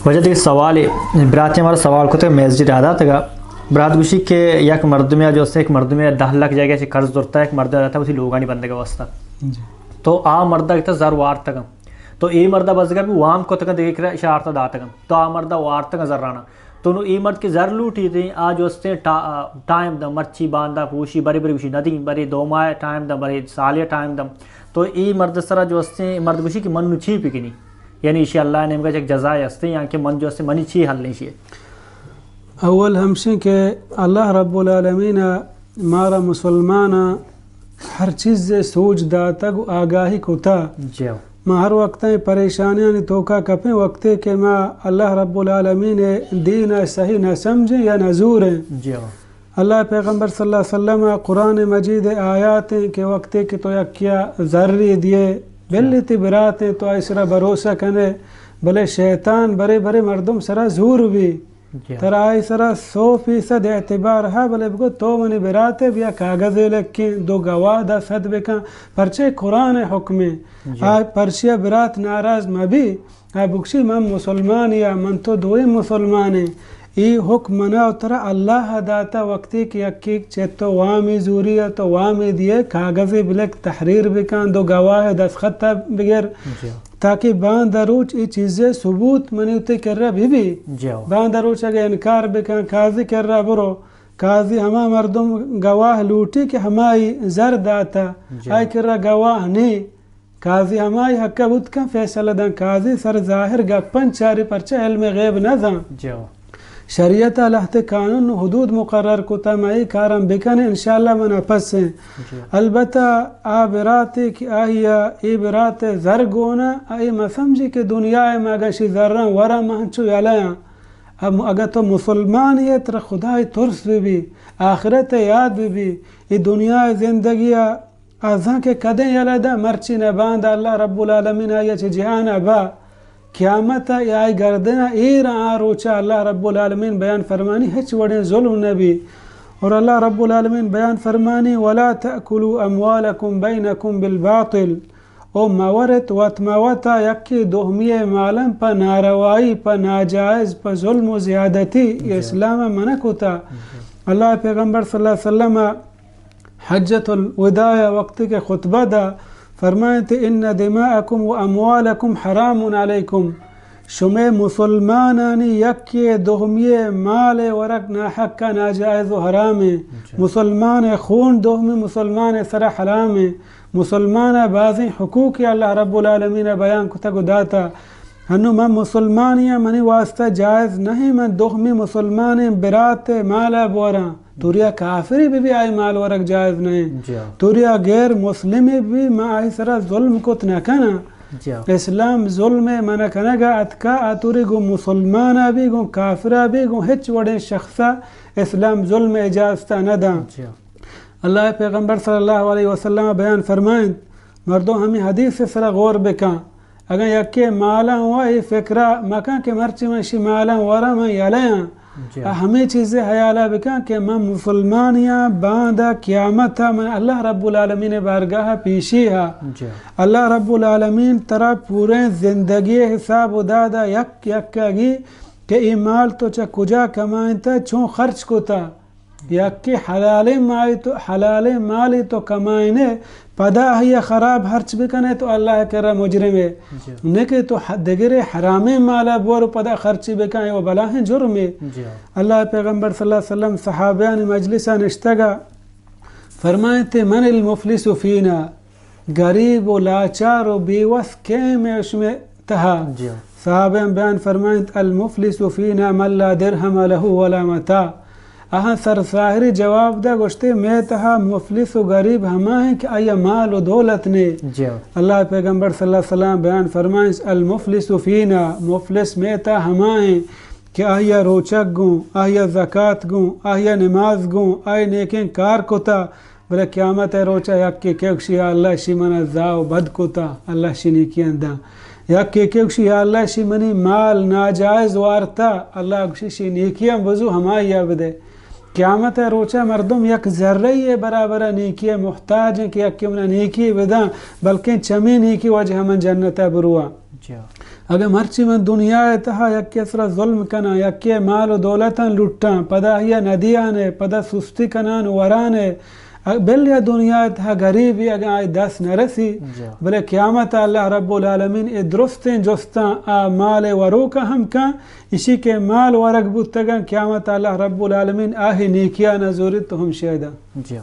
واجہ دگہ سوالے، براتے ہمارا سوال کتگ، میسج را داتگا۔ برات گوشی کہ یک مردمے ءَ جو است، یک مردمے ءَ دہ لکھ جاگہ چہ قرض زرتا، یک مردمے ءَ داتا وتی لوگانی بندگ ءِ واسطہ۔ جی۔ تو آ مرد ءَ گتا زر وارتگم۔ تو اے مرد ءَ بزگا بھی وام کتگا دگہ کرا اشارتا داتگم۔ تو آ مرد ءَ وارتگا زرانا۔ تو نو اے مرد کہ زر لوٹی دیں، آ جو استیں ٹا-، ٹائم دم، مرچی باندا پوشی، برے برے گوشی ندی، برے دو ماہ ٹائم دم، برے سالے ٹائم دم۔ تو اے مرد سرا جو استیں، مرد گوشی کہ من نو چی پکنی؟ یعنی ایشی اللہ ءِ نیمگا یک جزائے ہستے، یا کہ من جو ہستے منی چی حل ایشی؟ اول ہمشیں کہ اللہ رب العالمین ءَ مارا مسلماناں ہر چیزے سوج داتگ و آگاہی کتا۔ جی ہو۔ ما ہر وقت ایں پریشانیانی توکا کپیں، وقتے کہ ما اللہ رب العالمین ءِ دین ءَ صحیح نہ سمجھیں یا نہ زوریں۔ جی ہو۔ اللہ ءِ پیغمبر صلی اللہ علیہ وسلم ءِ قرآن مجید ءِ آیات ایں کہ وقتے کہ تو یکیا زری دیے، بلے تی برات ایں تو آئی سرا بھروسہ کنے، بلے شیطان برے برے مردم سرا زور بی۔ جی۔ ترا آئی سرا سو فیصد اعتبار ہا، بلے بگو تو منی براتے، بیا کاغذے لکھیں، دو گواہ دست بکن، پرچے قرآن حکمیں۔ جی۔ آ پرچیا برات ناراض مبی۔ آ بگشی، من مسلمان یا، من تو دوئیں مسلمان ایں۔ ای حکم منا و ترا اللہ داتا، وقتی کہ یکی چہ تو وامی زوری ءَ تو وامی دیے، کاغذے بلک، تحریر بکن، دو گواہ دستخط بگر، جی۔ تاکہ باندا روچ ای چیزے ثبوت منی و تی کرا بی بی۔ جی۔ باندا روچ اگہ انکار بکن، قاضی کرا برو، قاضی ہما مردم گواہ لوٹی کہ ہمائی زر داتا، جی۔ آئی کرا گواہ نی۔ قاضی ہمائی حق ءَ بوت کن فیصلہ داں۔ قاضی سر ظاہر گپن چاری، پرچہ علم غیب نہ زان۔ جی۔ شریعت ءَ لہتے قانون و حدود مقرر کتا، ما اے کاراں بکنیں، انشاءاللہ منا پسیں۔ جی۔ البتہ آ براتے کہ آئی ءَ اے برات ءِ زر گونا، آ اے مہ سمجھی کہ دنیا ءَ ما اگاں شی زراں وراں ما ہنچو یلہ آں۔ ام-، اگاں تو مسلمان ئے، ترا خدائے ترس بہ بی، آخرت ءِ یاد بہ بی، اے دنیا ءِ زندگی ءَ آ زانکہ کدیں یلہ داں، مرچی نہ، باندا اللہ رب العالمین آئی ءَ چہ جہان ءَ با، قیامت ءَ آئی گردن ءَ ایر آں، آ روچ ءَ اللہ رب العالمین بیان فرمانی، ہچ وڑیں ظلم نہ بی۔ اور اللہ رب العالمین بیان فرمانی، ولا تأکلوا اموالکم بینکم بالباطل، او مورت وت مہ وت ءَ یکے دومی ءِ مالاں پہ ناروائی، پہ ناجائز، پہ ظلم و زیادتی، جی۔ اسلام ءَ منع کتا۔ جی۔ اللہ ءِ پیغمبر صلی اللہ علیہ وسلم ءَ حجۃ الوداع ءَ وقتی کہ خطبہ دا، فرمائنت، ان دماءکم و اموالکم حرام علیکم، شمے مسلمانانی یکے دومی ءِ مال ءِ ورگ ناحق ءَ ناجائز و حرام ایں۔ جی۔ مسلمان ءِ خون دومی مسلمان ءِ سرا حرام ایں۔ مسلمان ءَ بازیں حقوقے اللہ رب العالمین ءَ بیان کتگ و داتا۔ ہنو من مسلمانے آں، منی واسطہ جائز نہ ایں من دومی مسلمانیں برات ءِ مال ءَ بوراں۔ توریا کافرے بہ بی، آئی مال ورگ جائز نہ ایں۔ جی ہاں۔ توریا غیر مسلمے بہ بی، من آئی سرا ظلم کت نہ کناں۔ جی ہاں۔ اسلام ظلم ءِ منع کنگ ءَ اتکا، آ توری گوں مسلمان ءَ بی، گوں کافر ءَ بی، گوں ہچ وڑیں شخص ءَ اسلام ظلم ءِ اجازت ءَ نہ داں۔ جی ہاں۔ اللہ ءِ پیغمبر صلی اللہ علیہ وسلم ءَ بیان فرمائنت، مردم ہمے حدیث ءِ سرا غور بکن، اگاں یکے مالاں وا اے فکرا مکن کہ مرچی من اشی مالاں وراں من یلہ آں۔ جی۔ آ ہمے چیزے حیالا بکن کہ من مسلمانے آں، باندا قیامتا من اللہ رب العالمین ءِ بارگاہا پیشی ہا۔ جی۔ اللہ رب العالمین ترا پوریں زندگی ءِ حساب و دادا یک یکا گی کہ اے مال تو چہ کجا کمائینتا، چون خرچ کتا۔ یکے حلالیں مالی تو، حلالیں مالی تو کمائینے، پدا آئی ءَ خراب خرچ بکنے تو اللہ ءِ کرا مجرم ئے۔ جی۔ نہ کہ تو ح-، دگرے حرامیں مال ءَ بور و پدا خرچی بکن، اے و بلاہیں جرمے۔ جی۔ اللہ ءِ پیغمبر صلی اللہ علیہ وسلم صحابیانی مجلس ءَ نشتگ ءَ فرمائنتے، من المفلس فینا، گریب و لاچار و بیوس کئے مئے و شمئے تہا؟ جی۔ صحابیان بیان فرمائنت، المفلس فینا من لا درہم لہ ولا متاع۔ آہاں سر ظاہری جواب دا، گوشتے، مئے تہا مفلس و گریب ہما ایں کہ آئی ءَ مال و دولت نے۔ جی۔ اللہ ءِ پیغمبر صلی اللہ علیہ وسلم بیان فرمائنت، المفلس فینا، مفلس مئے تہا ہما ایں کہ آئی ءَ روچگ گوں، آئی ءَ زکات گوں، آئی ءَ نماز گوں، آئی ءَ نیکیں کار کتا، بلے قیامت ءِ روچ ءَ یکے کئے گوشی، یا اللہ، اشی من ءَ زاہ و بد کتا، اللہ اشی نیکیاں داں۔ یکے کئے گوشی، یا اللہ، اشی منی مال ناجائز وارتا، اللہ گوشی، اشی نیکیاں بزو، ہمائی ءَ بدے۔ قیامت ءِ روچ ءَ مردم یک ذرہ ءِ برابر ءَ نیکی ءِ محتاج ایں کہ یکے من ءَ نیکی بداں، بلکیں چمی نیکی وجہ ءَ من جنت ءَ برواں۔ جی۔ اگاں مرچی من دنیا ءِ تہا یکے ءِ سرا ظلم کناں، یکے ءِ مال و دولتاں لٹاں، پدا آئی ءَ ندیانے، پدا سستی کنان و ورانے، ا-، بل یا دنیا ءِ تہا گریبی اگاں آئی دست نہ رسی، جی۔ بلے قیامت ءَ اللہ رب العالمین اے درستیں جستاں آ مال ءِ وروکاں ہم کن، اشی کہ مال ورگ بوتگاں، قیامت ءَ اللہ رب العالمین آہی نیکیاں نہ زوریت تو ہم شیداں۔ جی۔